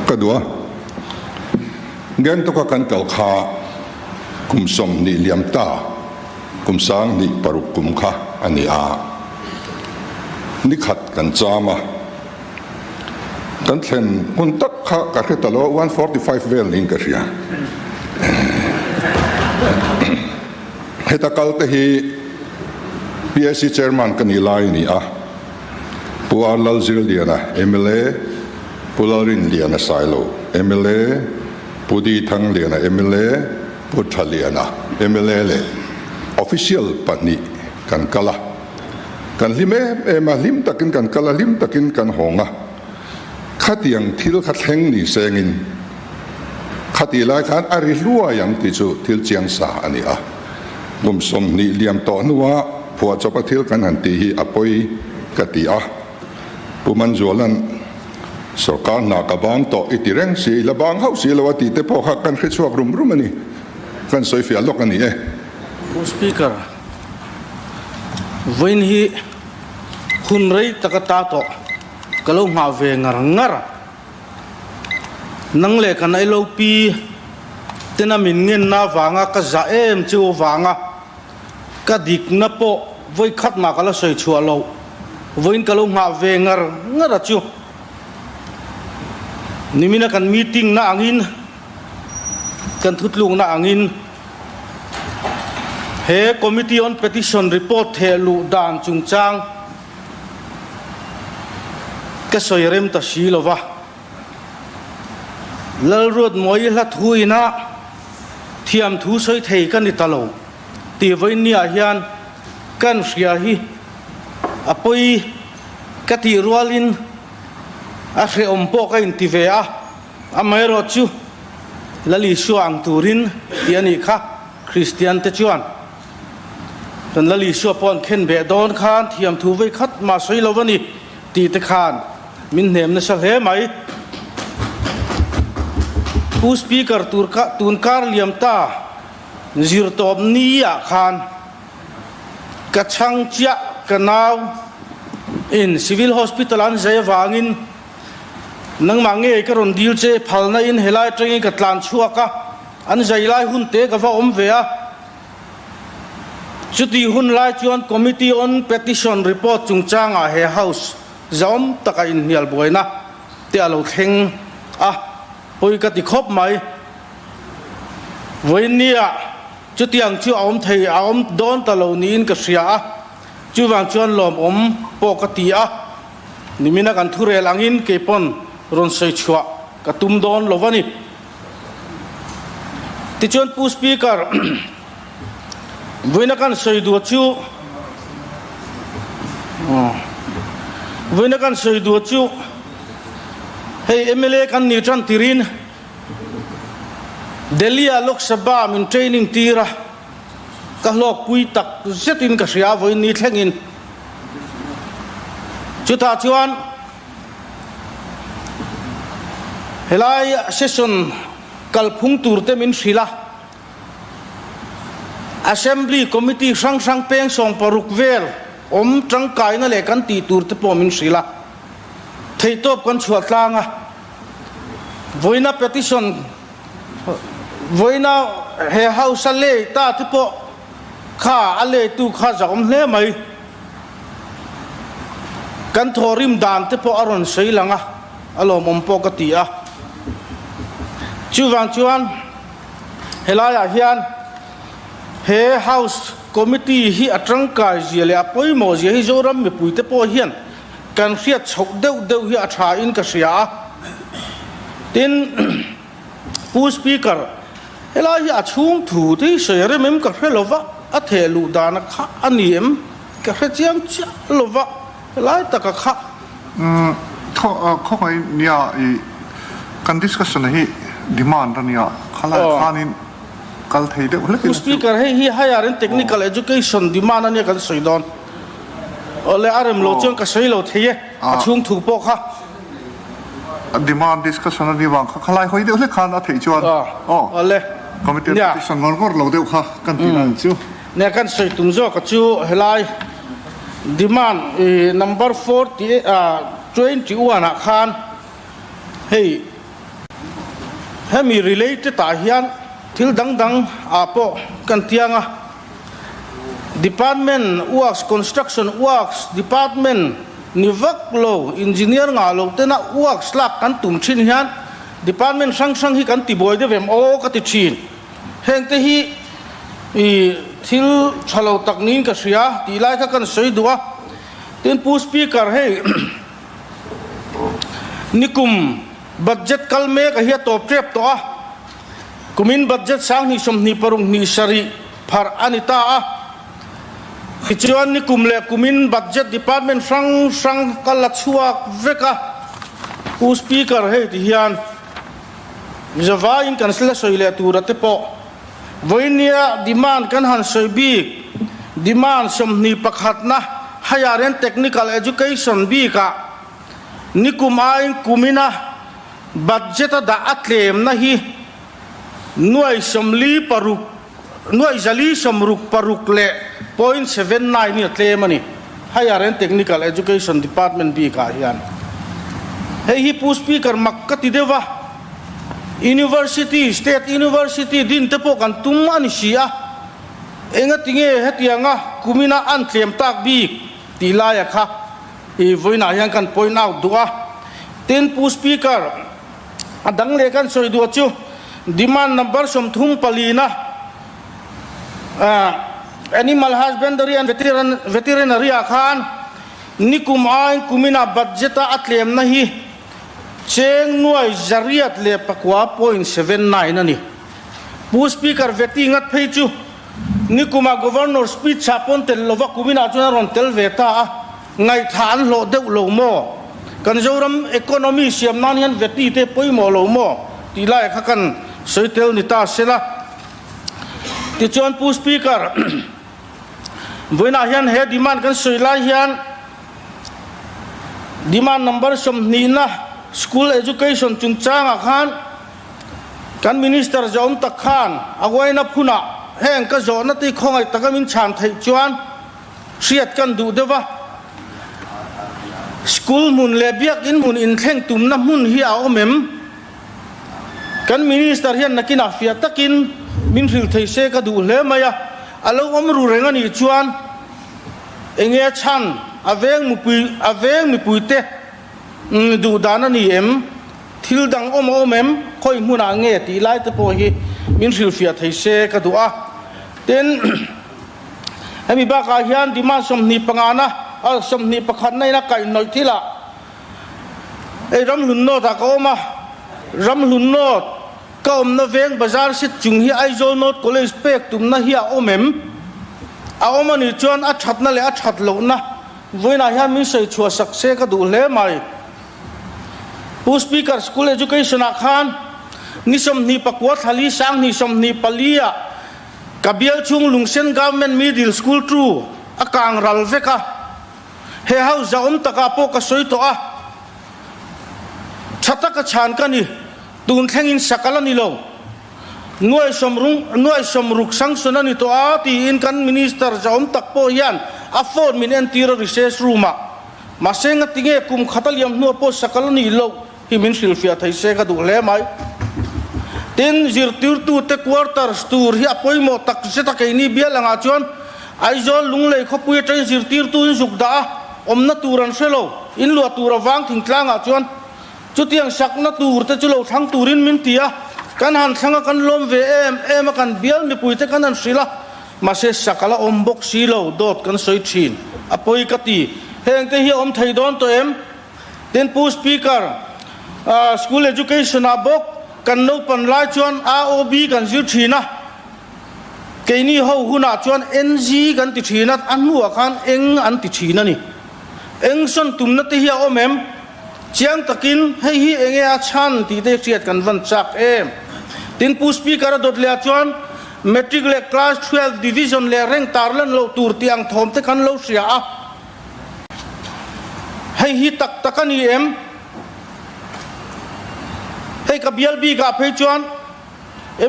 Ka duh a, Gangtok-a kan kal kha kum 20 liam ta, kum 2006 kum kha a ni a. Nikhat kan cham a, kan thlen hun tak kha ka hre ta lo a, 1:45 vel niin ka hria. Heta kal te hi PAC Chairman ka nih lai a ni a, Pu R Lalzirliana, mla, Pu Lalrinliana Sailo, mla, Pu Di Thangliana, mla, Pu Thaliana, mla leh Official pahnih kan kal a. Kan hlim em em a, hlim takin kan kal a, hlim takin kan hawng a. Khatiang thil kha thleng ni sengin khatih lai khan a ri hluai ang tih chu thil chiang sa a ni a. Kum 20 liam tawh hnua phuahchawpa thil kan han tih hi a pawi ka ti a. Pu Manzuala'n sorkar hna ka bang tawh i ti reng si, la bang hauh si lo a tih te pawh kha kan hrechhuak rum rum a ni. Kan sawifiah lawk a ni e. Pu Speaker, vawiin hi hun rei taka ta tawh. Ka lo nghah ve ngar ngar. Nang leh kan LOP tena min ngenna avanga ka zah em chu avanga ka dikna pawh vawi khat mah ka la sawi chhuah loh vawiin ka lo nghah ve ngar ngar a chu. Nimina kan meeting na angin kan thutlukna angin he Committee on Petition report thehluh dan chungchang Ka sawi rem ta si lo va. Lalruatmawi hla thu ina thiam thu sawi thei ka ni ta lo tih vawinia hian kan hria hi a pawi ka tih rualin a hrehawm pawh ka inti ve a, amaherawh chu Lalisua ang turin tih a nih kha Kristian te chuan. Kan Lal Isua pawh an khen beh dawn khan thiamthu vei khat mah sawi lo a ni tih te khan min hnem nasa hle mai. Pu Speaker tur ka tun kar liam ta zirtawp ni ah khan ka chhang chiah ka nau in Civil Hospital an zai avangin nangmah ngei ka rawn dil che phalna in helai atangin ka tlan chhuak a, an zai lai hun te ka va awm ve a. Chutih hun lai chuan Committee on Petition report chungchangah he House zahawm taka inhnial buaina te a lo thleng a, pawi ka ti khawp mai. Vawiinnia chutiang chu a awm thei a awm dawn ta lo niin ka hria a, chuvang chuan lawmawm pawh ka ti a, nimina kan thurel angin keipawn rawn sawi chhuah ka tum dawn lo a ni. Tichuan Pu Speaker, vawiina kan sawi duh chu vawiina kan sawi duh chu hei mla kan nih tan tirin Delhi ah Lok Sabha min training tir a, ka hlawkpui tak zetin ka hria vawiin ni thlengin. Chutah chuan Helai session kalphung tur te min hrilh a, Assembly Committee hrang hrang peng 16 vel awm tangkaina leh kan tih tur te pawh min hrilh a, theihtawp kan chhuah tlang a, vawiina petition vawiina he house a lei ta te pawh kha a leitu kha zahawm hle mai. Kan thawhrim dan te pawh a rawn sawi lang a, a lawmawm pawh ka ti a. Chuvang chuan helaiah hian he House Committee hi a tangkai zia leh a pawimawh zia hi Zoram mipuite pawh hian kan hriat chhoh deuh deuh hi a tha in ka hria a. Tin, Pu Speaker, helai hi a chhung thu te hi sawi rem em ka hre lova, a theh luh dana kha a ni em ka hre chiang chiah lova, helai taka kha. Umm, khawngaih nia i kan discussion hi demand a nia, khalai khanin kal thei deuh hlek ila chu. Pu Speaker, hei hi higher and technical education demand a nia kan sawi dawn. Awle a rem lo chuan ka sawi lo thei e, a chhung thu pawh kha. Demand discussion a ni vang kha khalai hawi deuh hlek khan a theih chuan aw committee petition ngawr ngawr lo deuh kha kan tih dan chu. Nia kan sawi tum zawk a chu helai Demand number 40 21 ah khan hei hemi related ah hian thil dang dang ah pawh kan tiang a, Department works construction works department ni vak lo engineer ngah lo tena works lak kan tum thin hian department hrang hrang hi kan ti buai deuh em aw ka ti thin. Heng te hi i thil tha lo tak niin ka hria tih lai kha kan sawi duh a. Tin Pu Speaker hei nikum budget kal mek a hi a tawp tep tawh a. Kumin budget 20 26 hnih sarih pharh a ni ta a. Tichuan nikum leh kumin budget department hrang hrang ka la chhuak vek a. Pu Speaker hei ti hian. Mizovaiin kan la sawi leh tura te pawh vawinia demand kan han sawi bik demand 21na higher and technical education bikah nikum aiin kumina budget a dah a tlemna hi nuai 46 nuai 466 leh point 79 in a tlem a ni. Higher and Technical Education Department bikah hian hei hi Pu Speaker mak ka ti deuh a, University, State University din te pawh kan tum a ni si a, engatinge hetianga kumina an tlem tak bik tih laia kha i vawiinah hian kan point out duh a. Tin, Pu Speaker, a dang leh kan sawi duh chu demand number 34 na, Animal Husbandry and Veterinary ah khan nikum aiin kumina budget a a tlemna hi cheng 809.79 a ni. Pu Speaker Veti ngat phei chu nikuma Governor speech ah pawn tel lova kuminah chuan a rawn tel ve ta a, ngaihthah an hlawh deuh lo maw? Kan Zoram economy siam nan hian Veti te pawimawh lo maw? tih lai kha kan sawi tel ni ta sela. Tichuan Pu Speaker, vawiinah hian he demand kan sawi lai hian demand number 20na school education chungchangah khan kan Minister zawm tak khan a uaina phunah heng ka zawhna te khawngaih taka min chhan theih chuan hriat kan duh deuh a. School hmun leh biakin hmun inthleng tumna hmun hi a awm em? Kan Minister hian nakinah fiah takin min hrilh thei se ka duh hle mai a, a lo awm ru reng a nih chuan enge a chhan, a veng mipui a veng mipuite duh dan a ni em, thil dang awm a awm em, khawi hmunah nge tih lai te pawh hi min hrilh fiah thei se ka duh a. Tin, hemi bakah hian demand 25 na, 21 na in a kaihhnawih thilah, Hei Ramhlun North ah ka awm a, Ramhlun North ka awmna veng bazar sit chung hi Aizawl North College pek tumna hi a awm em? A awm a nih chuan a thatna leh a that lohna vawiinah hian min sawi chhuah sak se ka duh hle mai. Pu Speaker, School Education ah khan ni 29 thlali 2024 ah ka bial chhung Lungsen Government Middle School tu a kang ral vek a, He house zahawm takah pawh ka sawi tawh a, tha taka chhan ka ni, tun thlengin sakal a ni lo. Nuai sawmrung, nuai sawmruk sanction a ni tawh a tiin kan Minister zahawm tak pawh hian a phone min entir a recess room ah. Mahse ngatinge kum khat a liam hnuah pawh sakal a nih loh hi min hrilhfiah thei se ka duh hle mai. Tin, zirtirtute quarters tur hi a pawimawh tak zet a keini bial angah chuan Aizawl Lunglei khawpui atangin zirtirtu in zuk dah a, awmna tur an hre lo, in luah tur avang thingtlangah chuan chutiang sakna tur te chu lo thlang turin min ti a, kan han thlang a kan lawm ve em em a kan bial mipuite kan han hrilh a, mahse sak a la awm bawk si lo, dawt kan sawi thin a pawi ka ti, hengte hi a awm thei dawn tawh em? Tin Pu Speaker, School Education ah bawk kan naupan lai chuan AOB kan zir thin a, keini ho hunah chuan NG kan ti thin a, a hnuah khan eng an ti thin a ni. Eng sawn tumna te hi a awm em? Chiang takin hei hi enge a chhan tih te hriat kan van chak em? Tin Pu Speaker a dawt leh ah chuan Matric leh Class 12 Division leh rank tarlan loh tur tih ang thawm te kan lo hria a. Hei hi tak tak a ni em? Hei ka bial bikah phei chuan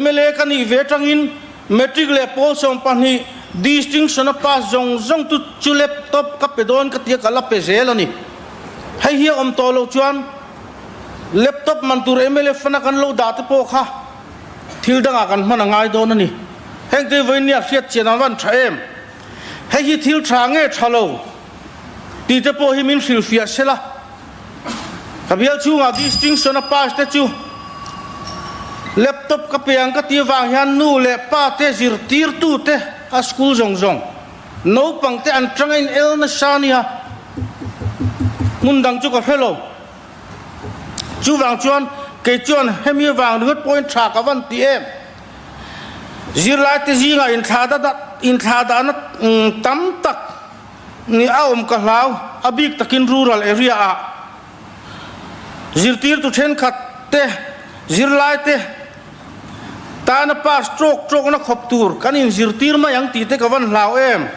mla ka nih ve atangin Matric leh pawl 12 Distinction a pass zawng zawng tu chu laptop ka pe dawn ka tia ka la pe zel a ni. Hei hi a awm tawh loh chuan laptop man tur mla fund a kan lo dah te pawh kha thil dangah kan hman a ngai dawn a ni. Heng te vawinia hriat chian an van tha em? Hei hi thil tha nge tha lo tih te pawh hi min hrilhfiah sela. Ka bial chhungah distinction a pass te chu laptop ka pe ang ka ti avang hian nu leh pa te zirtirtu te a school zawng zawng naupang te an tanga in el nasa nia hmun dang chu ka hre lo. Chuvang chuan kei chuan hemi avang ringawt pawhin tha ka van ti em. Zirlai te zingah inthla dahna tam tak Ni a awm ka hlau, a bik takin rural area ah zirtirtu thenkhat te, zirlai te tana pass tawk tawkna khawp tur kan inzirtir mai ang tih te ka van hlau em.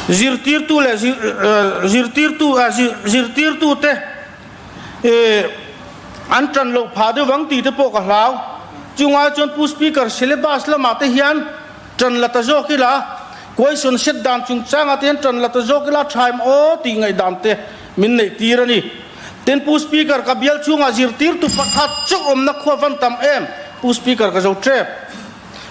Zirtirtu leh zirtirtu zirtirtu te an tan loh phah deuh ang tih te pawh ka hlau. Chungah chuan Pu Speaker syllabus lamah te hian Ṭan la ta zawk ila, question set dan chungchangah te hian ṭan la ta zawk ila ṭha em aw tih ngaihdan te min neih tir a ni. Tin, Pu Speaker, ka bial chhungah zirtirtu pakhat chauh awmna khua van tam em? Pu Speaker, ka zo ṭep.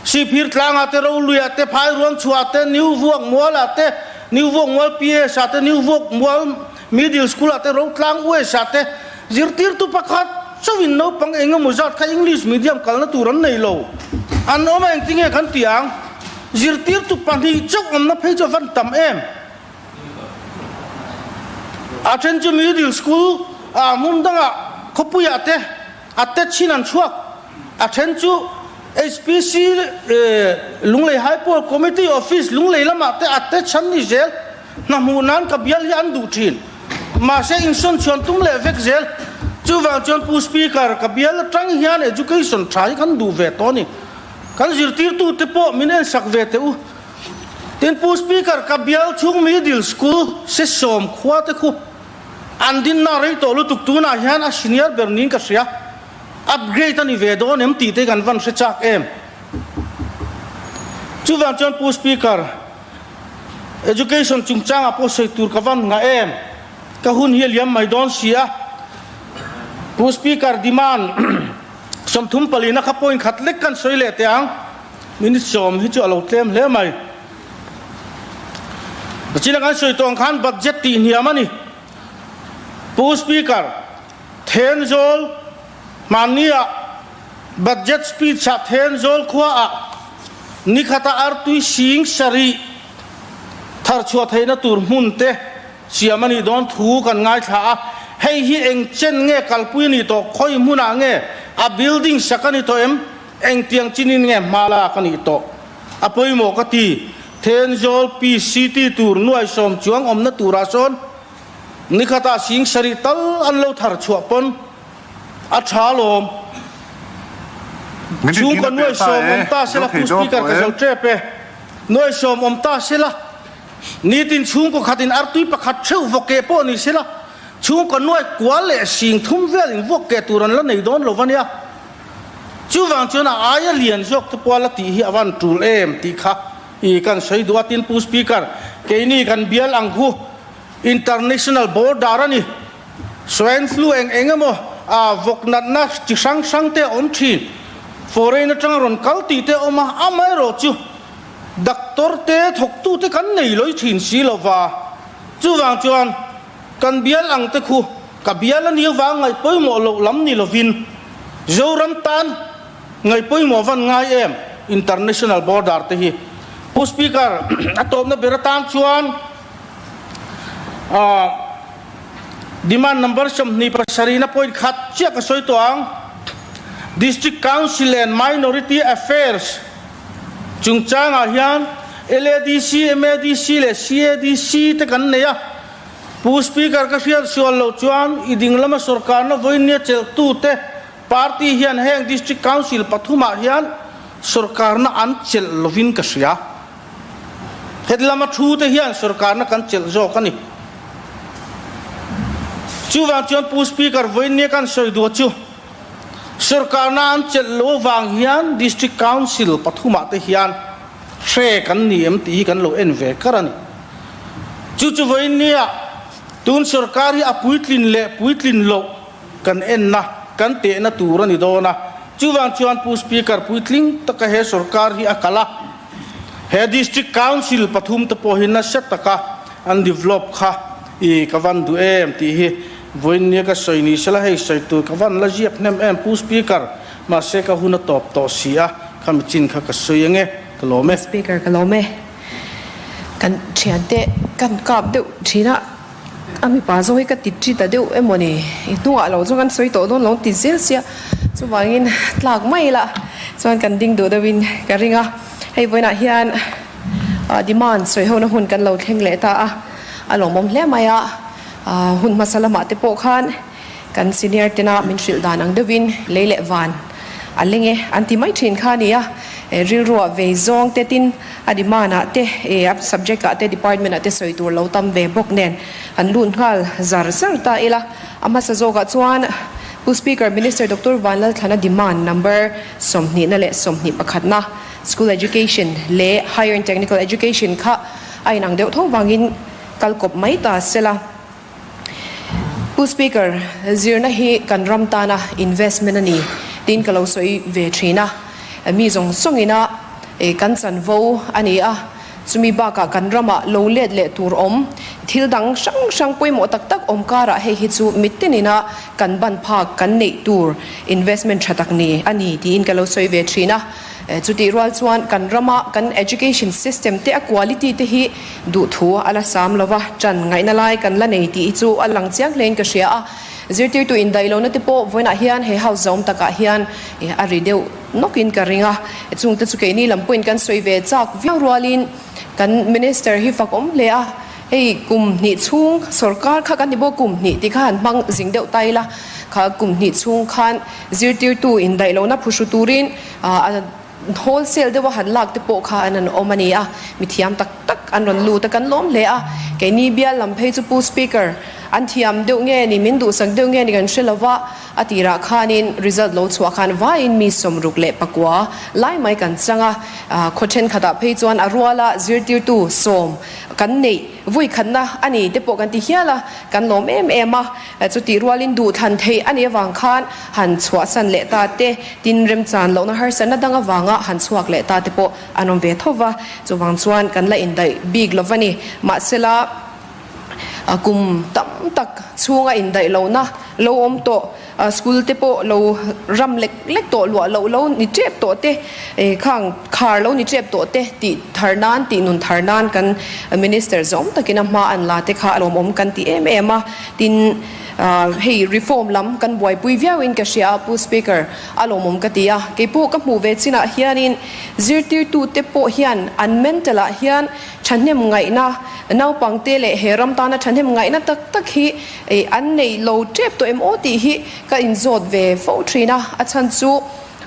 Sihphir tlangah te, Roluiah te, Phairuang chhuah te, New Vuak Mualah te, New Vuak Mual PS ah te, New Vuak Mual Middle School ah te, Rotlang West ah te zirtirtu pakhat chauhin naupang eng emaw zat kha English medium kalna tur an nei lo. An awm a engtinge kan ti ang? Zirtirtu pahnih chauh awmna phei chu a van tam em? A then chu middle school ah hmun dangah khawpuiah te a te chin an chhuak. A then chu HPC Lunglei High Poll Committee Office Lunglei lamah te a te chhan ni zel. Hna hmuh nan ka bial hi an duh thin. Mahse insawn chhuan tum leh vek zel. Chuvang chuan Pu Speaker, ka bial atang hian education tha hi kan duh ve tawh a ni. Kan zirtirtute pawh min ensak ve teh u. Tin Pu Speaker, ka bial chhung middle school sesawm khua te khu an dinna rei tawh lutuk tunah hian a senior ber niin ka hria. Upgrade a ni ve dawn em tih te kan van hre chak em. Chuvang chuan Pu Speaker, Education chungchangah pawh sawi tur ka van ngah em? Ka hun hi a liam mai dawn si a. Pu Speaker, demand 30 palina kha point khat lek kan sawi leh teh ang. Minute sawm hi chu a lo tlem hle mai. China kan sawi tawh ang khan budget tih hniam a ni. Pu Speaker, Thenzawl hmanniah Budget speech ah Thenzawl khua ah nikhata artui sing sarih thar chhuah theihna tur hmun te siam a nih dawn thu kan ngaithla a, hei hi eng chen nge kalpui a nih tawh, khawi hmunah nge a building sak a ni tawh em, engtiang chinin nge hma lak a nih tawh a pawimawh ka ti. Thenzawl PCT tur nuai sawm chuang awmna turah sawn nikhata sing sarih tal an lo thar chhuah pawn A tha lawm. Chhungkaw nuai sawm awm ta sela Pu Speaker ka zo tep e. Nuai sawm awm ta sela nitin chhungkaw khatin artui pakhat theuh vawk keh pawh ni sela chhungkaw nuai kual leh sing thum velin vuak keh tur an la nei dawn lo va nia. Chuvang chuan a aia lian zawk te pawh a la tih hi a van tul em tih kha i kan sawi duh a. Tin Pu Speaker keini kan bial ang khu International border a ni. Swine flu eng eng emaw ah vawk natna chi hrang hrang te a awm thin. Foreign atanga rawn kal tih te a awm a, amaherawh chu doctor te thawktu te kan nei lawih thin si lo va. Chuvang chuan kan bial ang te khu ka bial a nih avang ngaih pawimawh loh lam ni lovin Zoram tan ngaih pawimawh van ngai em international border te hi. Pu Speaker, a tawpna ber atan chuan ah. Demand number 27 na point khat chiah ka sawi tawh ang. District Council and Minority Affairs chungchangah hian LADC, MADC leh CADC te kan nei a. Pu Speaker ka hriat sual loh chuan i ding lama sorkarna vawinia chelhtute party hian heng District Council pathumah hian sorkarna an chelh lovin ka hria. Heti lama thu te hian sorkarna kan chelh zawk a ni. Chuvang chuan Pu Speaker vawiin nia kan sawi duh chu. Sorkarna an chelh lo avang hian District Council pathumah te hian hre kan ni em tih hi kan lo en ve kar a ni. Chu chu vawiin nia tun sorkar hi a puitlin leh puitlin loh kan enna, kan tehna tur a ni dawn a. Chuvang chuan Pu Speaker puitling taka he sorkar hi a kal a, he District Council pathum te pawh hi nasa taka an develop kha i ka van duh em tih hi Vawiin nia ka sawi ni sela hei sawi tur ka van la ziak hnem em Pu Speaker, mahse ka hun a tawp tawh si a, khami chin kha ka sawi ange, ka lawm e. Speaker ka lawm e. Kan thiante kan kap deuh thin a, a mipa zawk hi ka ti ṭi ta deuh emaw ni, i hnungah lo chuan kan sawi tawh dawn lo ti zel sia, chuvangin tlak mai ila chuan kan ding duh deuhin ka ring a, hei vawiinah hian demand sawi hona hun kan lo thleng leh ta a, a lawmawm hle mai a. Hun hmasa lamah te pawh khan kan senior tena min hrilh dan ang deuhin lei leh van a leng e an ti mai thin kha a ni a, rilruah vei zawng te tin a demand ah te a subject ah te department ah te sawi tur lo tam ve bawk nen an lut nghal zar zar ta ila. A hmasa zawkah chuan Pu Speaker Minister Doctor Vanlalthlana demand number 20 na leh 21 na School Education leh Higher and Technical Education kha a inang deuh tho vangin Kal kawp mai ta sela. Pu Speaker, zirna hi kan ram tana investment a ni tiin ka lo sawi ve thin a. Mi zawng zawngina kan chanvo a ni a, chumi bakah kan ramah lo let leh tur awm thil dang hrang hrang pawimawh tak tak awm karah hei hi chu mitinina kan ban phak kan neih tur investment tha tak ni a ni tiin ka lo sawi ve thin a. Chutih rual chuan kan rama kan education system te a quality te hi duhthu a la sam lova, ṭan ngaihna lai kan la nei tih hi chu a lang chiang hlein ka hria a. Zirtirtu indaih lohna te pawh vawiinah hian he house zawm takah hian a ri deuh nawkin ka ring a. Chungte chu keini lam pawhin kan sawi ve chak viau rualin kan minister hi fak awm hle a. Hei kum hnih chhung sorkar kha kan ti bawk kum hnih tih kha han hmang zing deuh ta ila, kha kum hnih chhung khan zirtirtu indaih lohna phuhru turin a wholesale deuha han lak te pawh kha an han awm a ni a, mi thiam tak tak an rawn lut a kan lawm hle a, keini bial lam phei chu Pu Speaker an thiam deuh nge ni min duhsak deuh nge ni kan hre lova a tirah khanin result lo chhuah khan vaiin mi 69 lai mai kan chang a, khaw thenkhatah phei chuan a ruala zirtirtu sawm Kan neih vui khatna a ni te pawh kan ti hial a, kan lawm em em a. Chutih rualin duhthlan theih a nih avang khan han chhuahsan leh ta te, tin remchan lohna harsatna dang avanga han chhuak leh ta te pawh an awm ve tho va. Chuvang chuan kan la indaih bik lo va ni. Mahsela kum tam tak chhunga indaih lohna lo awm tawh. School te pawh lo ram lek lek tawh luah loh lo ni tep tawh te, khang khar lo ni tep tawh te tih thar nan, tih nun thar nan kan Minister zawm takin a hma an la te kha a lawmawm kan ti em em a. Tin, hei reform lam kan buaipui viauin ka hria a, Pu Speaker, a lawmawm ka ti a. Kei pawh ka hmuh ve chinah hianin zirtirtute pawh hian an mental ah hian thahnem ngaihna, naupangte leh he ram tana thahnem ngaihna tak tak hi Ei, an nei lo tep tawh em aw tih hi ka inzawt ve fo thin a, a chhan chu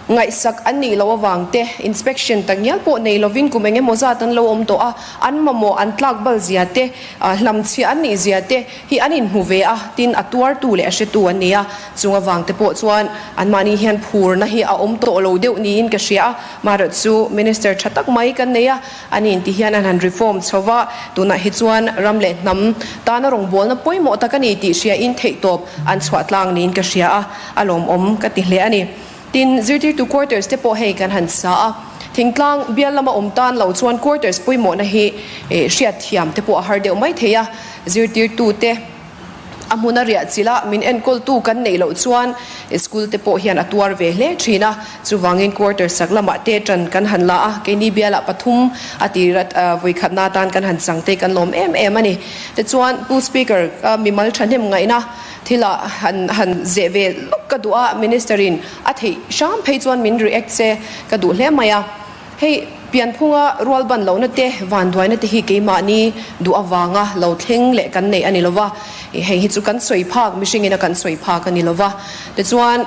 ngaihsak an nih loh avang te, inspection tak ngial pawh nei lovin kum eng emaw zat an lo awm tawh a, an mamawh an tlak bal zia te, hlamchhiah an nih zia te hi an inhmu ve a, tin a tuartu leh a hretu an ni a, chung avang te pawh chuan anmahni hian phurna hi a awm tawh lo deuh niin ka hria a, marawh chu Minister tha tak mai kan nei a. A ni ti hian an han reform chho va, tunah hi chuan ram leh hnam tana rawngbawlna pawimawh tak a ni tih hriain theihtawp an chhuah tlang niin ka hria a, a lawmawm ka ti hle a ni. Tin, zirtirtu quarters te pawh hei kan han sa a, thingtlang bial lama awm tan lo chuan quarters pawimawhna hi hriatthiam te pawh a har deuh mai thei a, zirtirtute. A hmun a riah chilh a, min enkawltu kan neih loh chuan school te pawh hian a tuar ve hle thin a, chuvangin quarter sak lamah te tan kan han la a, keini bialah pathum a tir vawikhatna atan kan han chang te kan lawm em em a ni. Tichuan Pu Speaker, mimal thahnem ngaihna thilah han han zeh ve lawk ka duh a, Minister in a theih hram phei chuan min react se ka duh hle mai a. Hei pianphunga rual ban lohna te, vanduaina te hi keimahni duh avanga lo thleng leh kan neih a ni lova, hei hi chu kan sawi phak, mihringin a kan sawi phak a ni lova. Tichuan,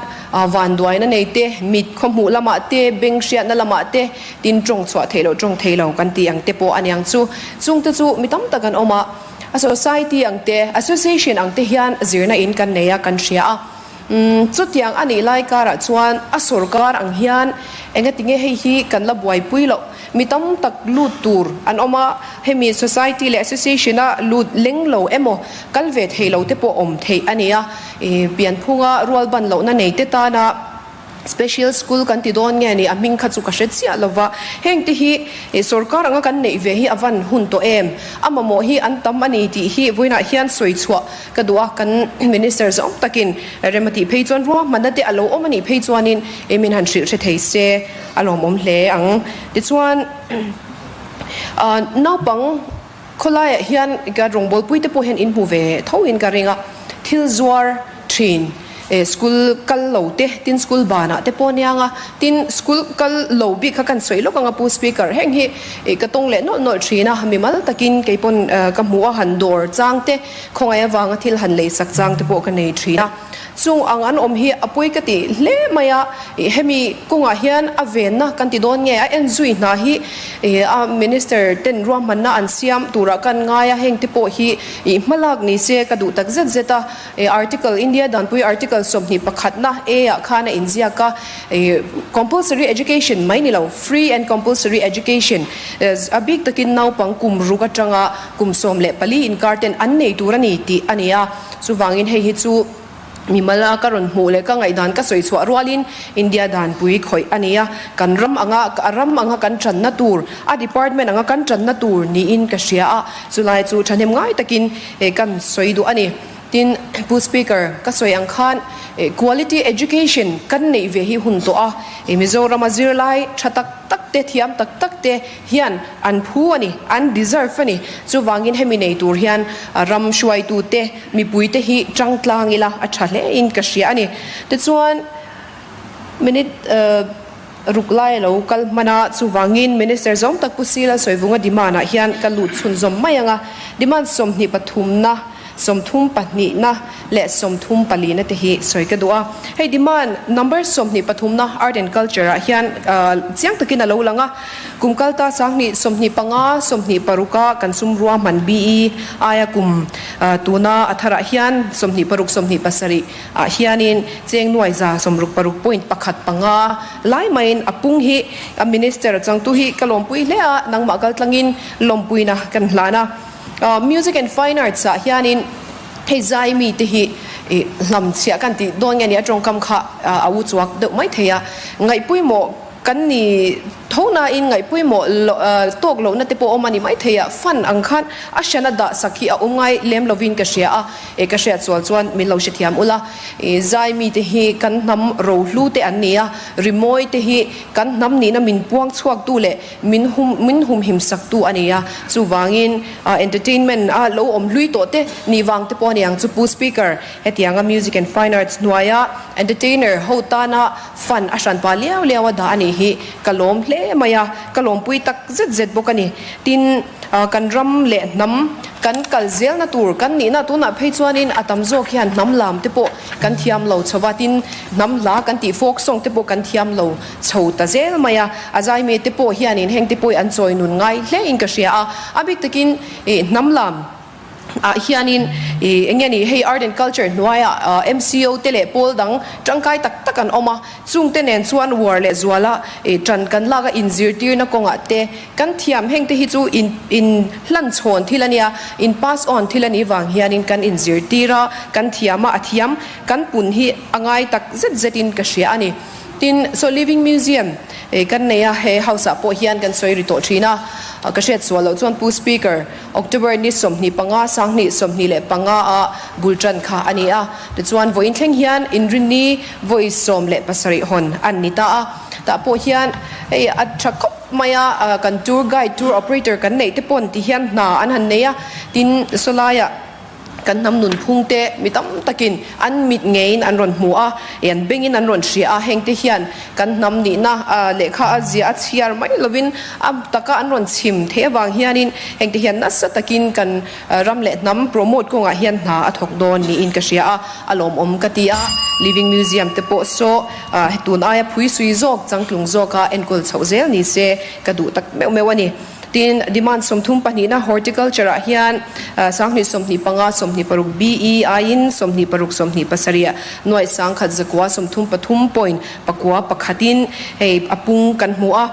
vanduaina nei te, mit khawhmuh lamah te, beng hriatna lamah te, tin tawng chhuah theih loh tawng thei lo kan tih ang te pawh a niang chu. Chungte chu mi tam tak an awm a, a society ang te, association ang te hian zirna in kan nei a, kan hria a. Chutiang a nih lai karah chuan a sorkar ang hian engatinge hei hi kan la buaipui loh? Mi tam tak lut tur an awm a, hemi society leh association a lut leng lo emaw kal ve thei lo te pawh awm theih a ni a, pianphunga rualban lohna nei te tana Special school kan ti dawn nge ni a hming kha chu ka hre chiah lo va, heng te hi sorkar anga kan neih ve hi a van hun tawh em? A mamawh hi an tam a ni tih hi vawiinah hian sawi chhuah ka duh a, kan Minister zawng takin rem a tih phei chuan ruahmanna te a lo awm a nih phei chuanin min han hrilh hre thei se a lawmawm hle ang. Tichuan naupang Khawlaiah hian ka rawngbawlpui te pawh hian in hmu ve tho in ka ring a, thil zuar thin eh school kal lo te tin school banah te pawh aniang a, tin school kal lo bik kha kan sawi lawk ang a Pu Speaker, heng hi eh ka tawng leh nawlh nawlh thin a, mimal takin kei pawn ka hmuh a han dawr chang te khawngaih avanga thil han lei sak chang te pawh ka nei thin a. Chung ang an awm hi a pawi ka ti hle mai a, hemi kawngah hian a venna kan ti dawn nge a en zui hna hi a Minister ten ruahmanna an siam turah kan ngai a, heng te pawh hi hmalak ni se ka duh tak zet zet a, Article India Danpui Article 21 na A ah khan a inziak a, Compulsory Education mai ni lo, Free and Compulsory Education a bik takin naupang kum ruk atanga kum 14 inkar ten an nei tur a ni tih a ni a. Chuvangin hei hi chu mimal a ka rawn hmuh leh ka ngaihdan ka sawi chhuah rualin India danpui khawih a ni a, kan ram anga a ram anga kan tanna tur, a department anga kan tanna tur niin ka hria a, chulai chu thahnem ngai takin kan sawi duh a ni. Tin, Pu Speaker, ka sawi ang khan quality education kan neih ve hi hun tawh a, Mizorama zirlai tha tak tak te, thiam tak tak te, hian an phu a ni, an deserve a ni. Chuvangin hemi nei tur hian ram hruaitute, mipuite hi tang tlang ila a tha hle in ka hria a ni. Tichuan minute ruk lai a lo kal hman a, chuvangin Minister zawng tak Pu Sila Sawivunga demand ah hian ka lut chhunzawm mai ang a, demand 20 pathumna, 34 na leh 34 na te hi sawi ka duh a. Hei demand number 23 na Art and Culture ah hian chiang takin a lo lang a. Kum kalta 2025, 26 a kan sum ruahman BE aia kum tuna a tharah hian 26, 27 ah hianin cheng nuai za 66 point pakhat panga lai maiin a pung hi a Minister changtu hi ka lawmpui hle a, nangmah kaltlangin lawmpuina kan hlan a. Music and Fine Arts ah hianin hei zai mi te hi hlam chhiah kan tih dawn nge ni a tawngkam kha a u chuak deuh mai thei a, ngaihpawimawh kan ni tho nain ngaihpawimawh tawk lohna te pawh awm a ni mai thei a, fund ang khan a hrana dah sak hi a awm ngai lem lovin ka hria a, ka hriat sual chuan min lo hrethiam ula, zai mi te hi kan hnam rohlu te an ni a, rimawi te hi kan hnam nihna min puang chhuaktu leh Min hum min humhim sak tu a ni a, chuvangin entertainment a lo awm hlui tawh te nih vang te pawh a ni ang chu Pu Speaker, hetianga Music and Fine Arts hnuaia entertainer ho tana fund a hranpa liau liau a dah a nih hi ka lawm hle mai a, ka lawmpui tak zet zet bawk a ni. Tin, kan ram leh hnam kan kal zelna tur kan nihna tunah phei chuanin a tam zawk hian hnam lam te pawh kan thiam lo chho va, tin hnam hla kan tih folk song te pawh kan thiam lo chho ta zel mai a, a zaimi te pawh hianin heng te pawh hi an chawi nun ngai hle in ka hria a, a bik takin ih hnam lam ah hianin ih eng nge ni hei art and culture hnuaiah MCO te leh pawl dang tangkai tak tak an awm a, chung te nen chuan uar leh zuala ih tan kan lak a inzirtirna kawngah te kan thiam heng te hi chu in in hlan chhawn thil a nia, in pass on thil a nih vang hianin kan inzirtir a, kan thiam a, a thiam kan pun hi a ngai tak zet zet in ka hria a ni. Tin, saw Living Museum kan nei a, he House ah pawh hian kan sawi ri tawh thin a, ka hriat sual loh chuan Pu Speaker, October ni 25, 2025 ah bul tan kha a ni a, tichuan vawiin thleng hian Inrinni vawi 17 hawn an ni ta a, tah pawh hian hei a tha khawp mai a, kan tour guide, tour operator kan neih te pawn ti hian hna an han nei a, tin sawlaiah. Kan hnam nunphung te mi tam takin an mit ngeiin an rawn hmu a, an bengin an rawn hria a, hengte hian kan hnam nihna lehkha a zia a chhiar mai lovin a taka an rawn chhim theih avang hianin hengte hian nasa takin kan ram leh hnam promote kawngah hian hna a thawk dawn niin ka hria a, a lawmawm ka ti a. Living Museum te pawh saw tun aia phuisui zawk changtlung zawka enkawl chhoh zel ni se ka duh tak meuh meuh a ni. Tin, demand 30 pahnihna Horticulture ah hian 20 25 26 BE aiin 26 27 nuaih 1000 zakua 33 point pakua pakhatin hei a pung kan hmu a.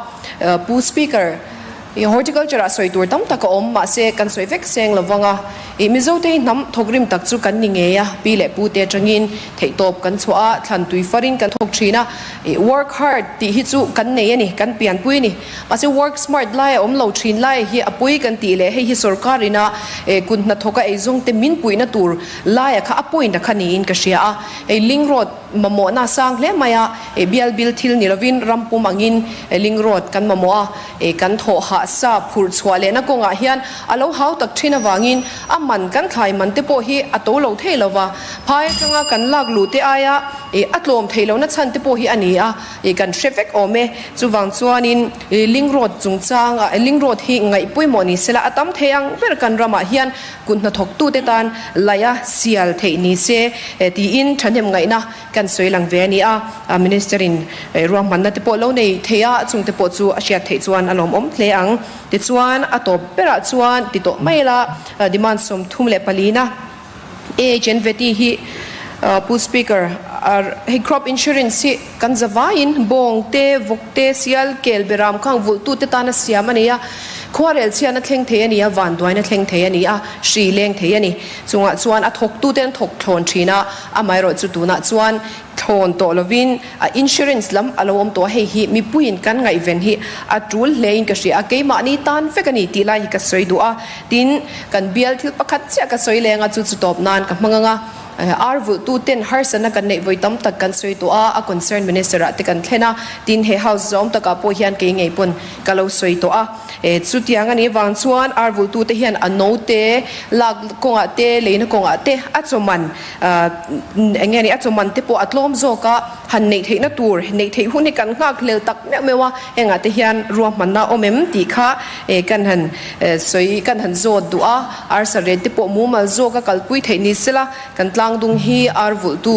Pu Speaker, i Horticulture ah sawi tur tam tak a awm, mahse kan sawi vek seng lo vang a. I Mizote hi hnam thawkrim tak chu kan ni ngei a, pi leh pu te atangin theihtawp kan chhuah a, thlan tui farin kan thawk thin a. I work hard tih hi chu kan nei a ni, kan pianpui a ni. Mahse work smart lai a awm lo thin lai hi a pui kan tih leh hei hi sorkar ina kut hnathawka eizawngte min puihna tur laia kha a point a kha niin ka hria a. Hei link road mamawhna a sang hle mai a, bial bil thil ni lovin ram pum angin link road kan mamawh a, kan thawh hah sa phurh chhuah lehna kawngah hian a lo hau tak thin avangin a man kan thlai man te pawh hi a to lo thei lo va, phai atanga kan lak luh te aia a tlawm theih lohna chhan te pawh hi a ni a. I kan hre vek awm e. Chuvang chuanin Link Road chungchang ah Link Road hi ngaih pawimawh ni sela a tam thei ang ber kan ramah hian kut hnathawktute tan laih a sial theih ni se tiin thahnem ngaihna kan sawi lang ve a ni a. Minister in ruahmanna te pawh lo nei thei a, chungte pawh chu a hriat theih chuan a lawmawm hle ang. Tichuan a tawp berah chuan ti tawh mai ila demand 34 na. AHN Vety hi Pu Speaker, hei crop insurance hi kan zavaiin bawng te, vawk te, sial, kel, beram khang vulhtu te tana siam a ni a, khuarel chhiatna thleng thei a ni a, vanduaina thleng thei a ni a, hri leng thei a ni. Chungah chuan a thawktu te an thawk thlawn thin a, amaherawh chu tunah chuan Thlawn tawh lovin a insurance lam a lo awm tawh a, hei hi mipuiin kan ngaihven hi a tul hlein ka hria a, keimahni tan vek a ni tih lai hi ka sawi duh a, tin kan bial thil pakhat chiah ka sawi leng a, chu chu tawp nan ka hmang ang a, ar vulhtu ten harsatna kan neih vawi tam tak kan sawi tawh a, a concern minister ah te kan thlen a, tin he house zawm takah pawh hian kei ngei pawn ka lo sawi tawh a, chutiang a nih vang chuan ar vulhtu te hian a note lak kawngah te leina kawngah te a chawman Eng nge ni a chawman te pawh a tlawm zawk a, han neih theihna tur, neih theih hun hi kan nghak hlel tak meuh meuh a, hengah te hian ruahmanna awm em tih kha kan han sawi, kan han zawt duh a, arsa ret te pawh mumal zawk a kalpui theih ni sela, kan tlangdung hi ar vulhtu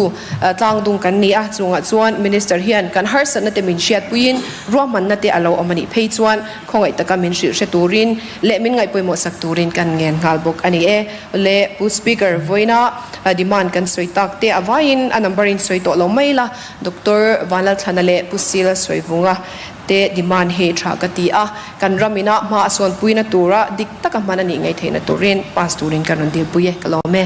tlangdung kan ni a, chungah chuan Minister hian kan harsatna te min hriatpuiin ruahmanna te a lo awm a nih phei chuan khawngaih taka min hrilh hre turin leh min ngaihpawimawh sak turin kan ngen nghal bawk a ni e. Le Pu Speaker, vawiina demand kan sawi tak te a vaiin a number in sawi tawh lo mai la, Doctor Vanlalthlana leh Pu Sila Sawivunga te demand hi tha ka ti a, kan ram ina hma a sawnpuina tura dik taka hman a nih ngei theihna turin pass turin kan rawn dilpui e, ka lawm e.